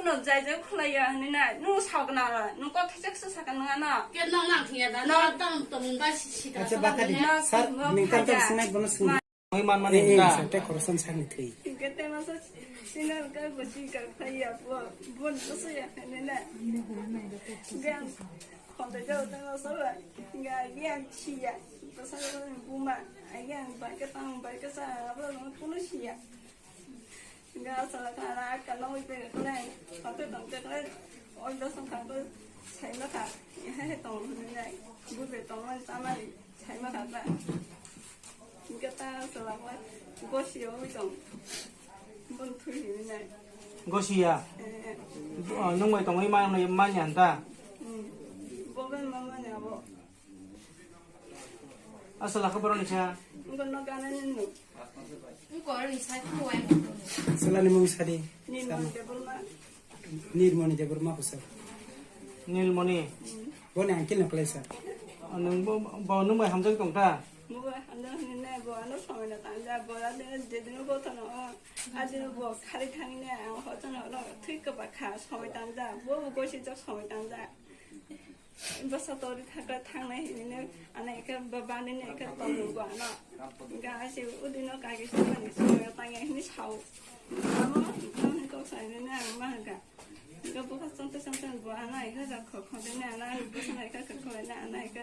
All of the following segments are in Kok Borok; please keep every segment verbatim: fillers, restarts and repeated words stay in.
phano jai jai khulaiya hinwi nai. Nwng sakna, nwng kok thaichak se sakha nang ano. Ke nang nang thungya da, nang tam tong ba si si da. Acha, bakha di. Sir, nwng tam tam sinai bono sung. Oi man mani. Eh, eh, da. Sir, te khorosan sakni thwi. Ke te masa sinar ka gosi ka khaiya bo, bon to se ya hinwi nai. Gan khonde jao te masa ba. Ga yan chiya. Basa buma. Ayan ba ke tang ba ke sa, abo no kono siya. Ga sala kha ra ka no oi pe ko nai. Ka pe tong pe ko nai. Oi da song kha ko sai ma kha. He he tong nai. Bu pe tong nai ta mai sai ma kha ta. Ga ta sala ko go si oi tong. Bon thui ni nai. Go si ya. Eh. Oh, nung bai tong oi ma ma nyan ta. Hmm. Bo ben ma ma nya bo. Asal kha boroni cha. Ngo no gana ni no. Ngo ni sa ko wai. Sala ni mung sadi. Ni no de bol ma. Nirmoni Debbarma ko sir. Nilmoni. Bo ni uncle no khlai sir. Nung bo, bo nung bai hamjak tong ta? Bo bai hamjak ni ne bo ano somoi na tang ja bo ra de de dino bo thono. Adi bo khari thang ne ang ho thono no thik ko ba kha somoi tang ja. Bo bo gosi jak somoi tang ja. Bwsa tori thakra thangnai hinwi ano ekhe ba bani no ekhe tongmung bo ano. Ga se udino kage se mani soyo tangya hinwi sao. Amo tangni kok sai nini ang ma hwnkha. Ga bwkha chonte chonte bo ano ekhe ga khok khok nini ano ani bwsa no ekhe khok khok nini ano ekhe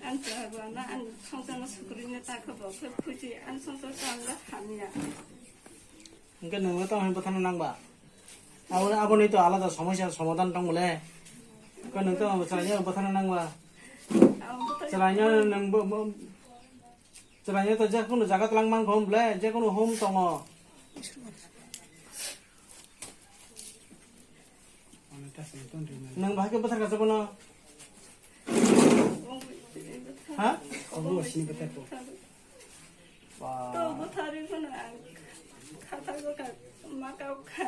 ani chwla bo ano ani songchar no sukri no ta khe bo khe phuchi ani songchar tangla hamya. Hwnkhe nwng tamo hai bwthano nangba? Abo, aboni to alada somosya somadhan tong bole. Ko nwng tamo chwraino bwthano nangba? Chwraino nwng bo, bo, chwraino to jekunu jaga twlang mankha hwn bole, jekunu home tongo. Nwng bahai khe bwthar kha bono? Ha? Obo sini bwthar ko. Ba. To bwthar ri phano ang kha, kha, kha, kha, ma kau kha.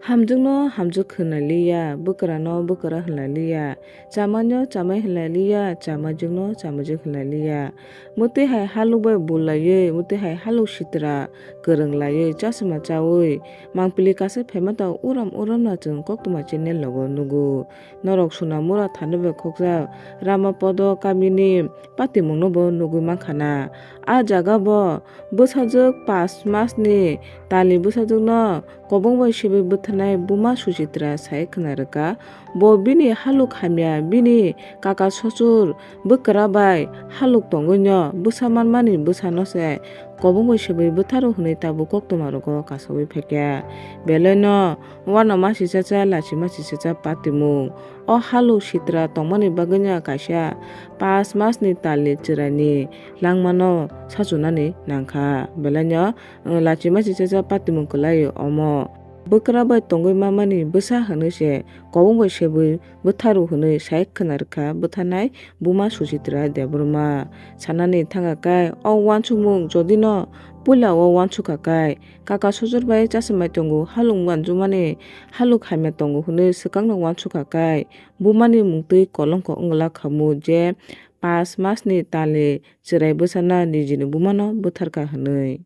Hamjwkno hamjwk hwnlai liya, bwkrano bwkra hwnlai liya, chamanyo chamai hwnlai liya, chamajwkno chamajwk hwnlai liya. Mwtwi hai haluk bai bul laiwi, mwtwi hai haluk sitra kwrwng laiwi, chasma chaui, mangpili kaisa phaima tao uram uram no chwng koktwma channel logo nugo. Norok Sonamura thani bai khokjak Ramapodo kamini patimungno bo nugwi mankha na. A jaga bo bwsajwk pash masni talni bwsajwkno kobong bai sebui bwtharnai buma Suchitra sai khwna rwkha. Bo bini haluk hamya, bini kaka sochur bwkra bai haluk tongwino bwsa manmani bwsano se kobong bai sebui bwtharo hwnwi tabuk koktwma rogo kasaui phaikha. Belaino uanama sichacha, lachima sichacha patimung. O haluk sitra tongmani bagwino kaisa pash masni talni chwraini langmano sachunani nangkha. Belaino, uh, lachima sichacha patimung kwlai omo. Bwkra bai tongwi mamani bwsa hwnwi se kobong bai sebui bwtharo hwnwi sai khwna rwkha bwtharnai buma Suchitra Debbarma. Sanani thangkha khe o uansukmung jodino puila o uansukha khe kaka sojor bai chasmai tongo, haluk manjumani haluk hamya tongo hwnwi swkangno uansukha khe bumani mungtwi kolongkho wngla khamu je pash masni talni chwrai bwsano nijini bumano bwtharkha hwnwi.